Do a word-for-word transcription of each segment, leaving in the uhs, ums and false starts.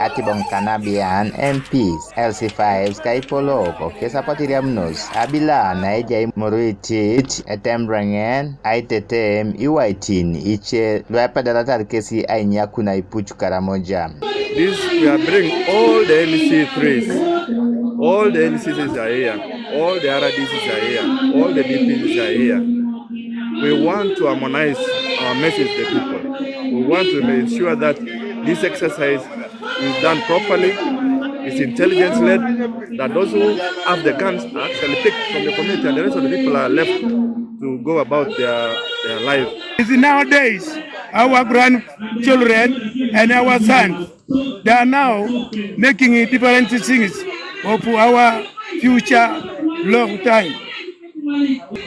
Atibong Kanabian, M Ps, L C fives ka ipolok, ke sapot iriamunos abila na ejai Muruitit, Etembreng'en, aitetem iwaitin ice lu epedoritar kesi ainyakun aipuc Karamoja. This we are bringing all the N C threes, all the N C Cs are here, all the R D Cs are here, all the D Ps are here. We want to harmonize our message to the people. We want to ensure that this exercise is done properly, is intelligence led, that those who have the guns are actually picked from the community and the rest of the people are left to go about their, their life. Is nowadays our grandchildren and our sons, they are now making different things of our future long time.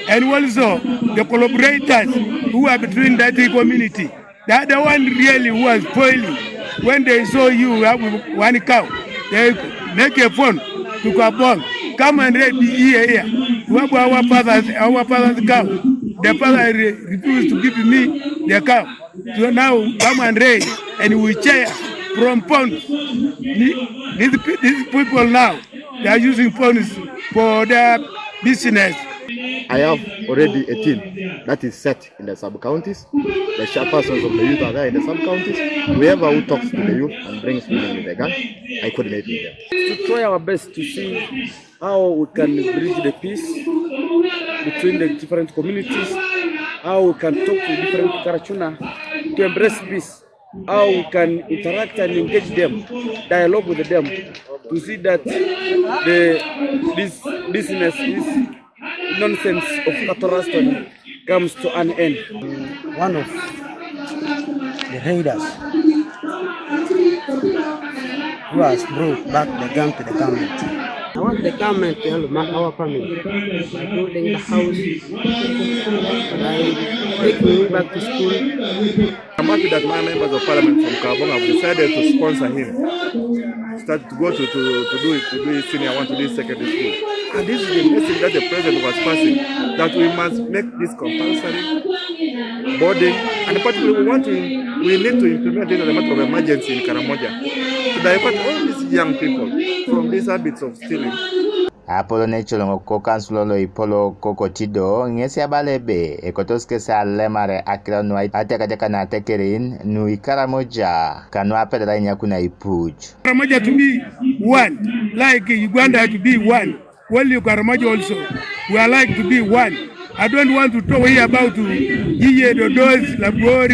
And also the collaborators who are between that community, they are the one really who are spoiling. When they saw you have one cow, they make a phone to Kabong, "Come and raid here, here. We have our father's, our father's cow. The father re- refused to give me the cow. So now come and raid," and we share from phones. The- These, pe- these people now, they are using phones for their business. I have already a team that is set in the sub counties. The chairpersons of the youth are there in the sub counties. Whoever who talks to the youth and brings women with a gun, I coordinate with them. To try our best to see how we can bridge the peace between the different communities, how we can talk to different Karachuna to embrace peace, how we can interact and engage them, dialogue with them, to see that the this business, this nonsense of cattle rustling comes to an end. One of the raiders who has brought back the gun to the government. I want the government to help my, our family by building the house, by taking me back to school. I'm happy that my members of parliament from Kabong have decided to sponsor him. Start to go to, to, to do it, to do his senior one, to do his secondary school. And this is the message that the president was passing, that we must make this compulsory boarding. And particularly, we want to, we need to implement it as a matter of emergency in Karamoja to divert all these young people from these habits of stealing. Apolon echolong'o ko kansulo lo ipolo ko Kotido, ŋesi abala ebe ekotos kesi alemar akiro nu atiakatiaka na atekerin nu Ikaramoja kanu apedara inyakuna ipuc. Karamoja to be one, like Uganda to be one. World Karamoja also, we are like to be one. I don't want to talk here about Yiye, Dodos, Labor,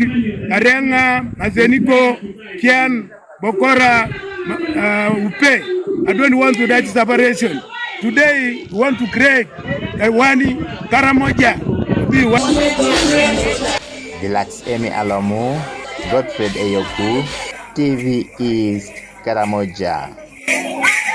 Arenga, Maseniko, Kian, Bokora, uh, Upe. I don't want to that separation. Today, we want to create a one Karamoja to be one. Dilax Emi Alomu, Godfred Eyoku, T V East, Karamoja.